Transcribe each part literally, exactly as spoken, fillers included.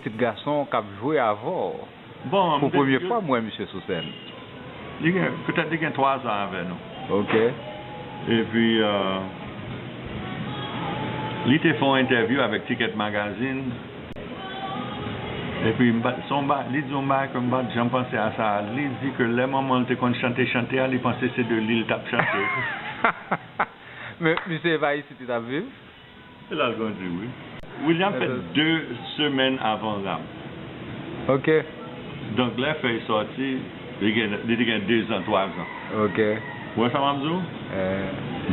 Tip gason k ap jwe avè w. Bon, pou premye fwa m wè misye sou sèn. Li gen, petèt li gen twa zan avè nou. Ok. Epi, euh, li te fè yon entèvyou avèk Ticket Magazine. Epi, m pa, se yon ba, li di yon bagay ke m pa t janm panse a sa. Li di ke lè manman l te konn chante chante a, li panse se de li l t ap chante. Men, misye pa isit li t ap viv? E l al grandi, wi. William fèt de semèn avan Ram. Ok. Donk, lè fèy sòti, li gen, li te gen de zan, twa zan. Ok. Ou wè sa m ap di w?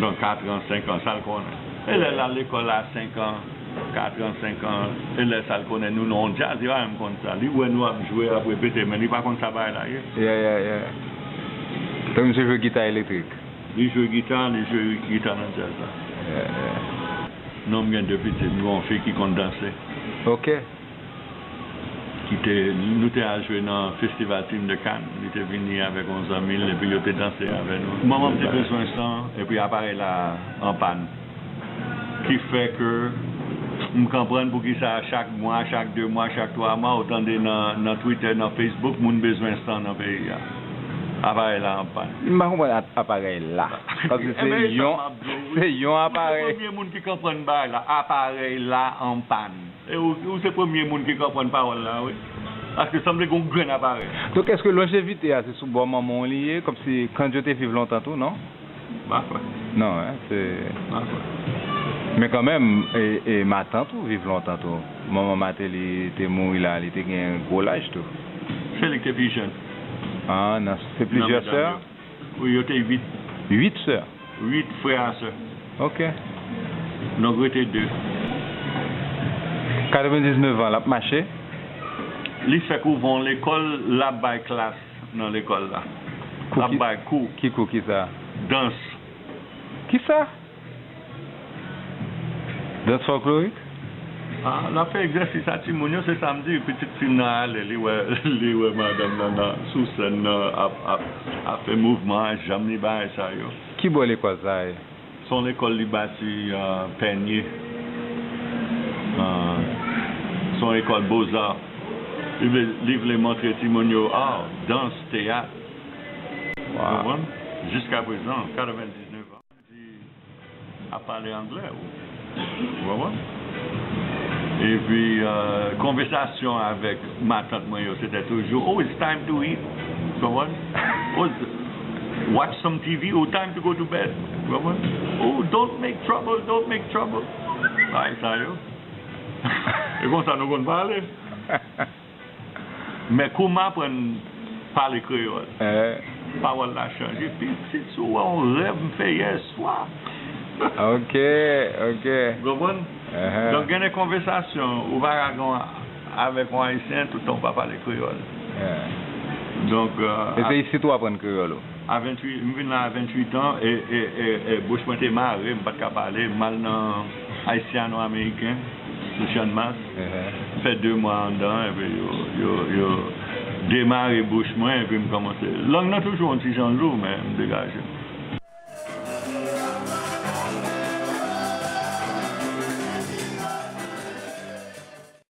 Donk, kat an, senk an, sa l konnen. E lè l al lekòl la, senk an, kat an, senk an, e lè sa l konnen nou nan yon djaz, li pa menm konn sa. Li wè nou ap jwe, ap repete, men li pa konn sa bagay la ye. Yeah, yeah, yeah. Donk, misye jwe gita elektrik? Li jwe gita, li jwe gita nan djaz la. Yeah, yeah. Non, m gen de pitit, m gen yon fi ki konn danse. Ok. Ki te, nou te al jwe nan Festival Tim de Cannes. Li te vini avèk yon zanmi l, epi yo te danse avè nou. Manman m te bezwen san, epi aparèy la an pàn. Ki fè ke m konprann poukisa chak mwa, chak de mwa, chak twa mwa, ou tande nan, nan Twitter, nan Facebook, moun bezwen san nan peyi a. Aparèy la an pàn. M pa konprann ap-, aparèy la. Paske se yon, se yon aparèy. Ou se premye moun ki konprann bagay la. Aparèy la an pàn. E ou, ou se premye moun ki konprann pawòl la, wi. Paske sanble gen yon grenn aparèy. Donk, èske lonjevite a se sou bò manman w li ye, kòmsi kan yo te viv lontan tou, non? M pa kwè. Non, hein, se... M pa kwè. Men kanmenm, e, e matant ou viv lontan tou. Manman Martelly te mouri la, li te gen gwo laj tou. Se li ki te pi jèn. Ah, nan, se plizyè sè? Wi, yo te uit. Uit sè? Uit frè a sè. Ok. Donk, rete de. Katrevendiznèf an, l ap mache? Li fèk ouvè yon lekòl, l ap bay klas nan lekòl la. L ap bay kou. Ki kou, ki sa? Dans. Ki sa? Dans fòklorik? Ah, l ap fè egzèsis a timoun yo, se sa m di, pitit fi m nan ale, li wè, li wè madanm nan, nan, sou sèn nan, ap, ap, ap fè mouvman a, janm li bagay sa yo. Ki bò lekòl sa ye? Se yon lekòl li bati, euh, Pènye. Euh, se yon lekòl bozar. Li vle, li vle montre timoun yo, ah, dans, teyat. Wow. Ou konprann? Jiska prezan, katrevendiznèf an. Di, ap pale anglè, ou, ou konprann? Epi, euh, konvèsasyon avèk matant mwen yo, se te toujou, "Oh, it's time to eat." Ou konprann? "Oh, watch some T V." "Oh, time to go to bed." Ou konprann? "Oh, don't make trouble, don't make trouble." Bagay sa yo. E konsa nou konn pale. Men kou m aprann pale kreyòl, pawòl la chanje. Pitit, si w wè yon rèv m fè yè swa. Ok, ok. Ou konprann? Donk, gen de konvèsasyon ou pa ka gen avèk yon Ayisyen toutan w pa pale kreyòl. Donk, euh, e se isit ou aprann kreyòl ou? A venntuit, m vin la a venntuit an, e, e, e, e bouch mwen te mare, m pa t ka pale, m al nan Haitiano-Americain, sou Channmas. M fè de mwa anndan, epi yo, yo, yo demare bouch mwen, epi m kòmanse. Lang nan toujou yon ti jan lou, men m degaje m.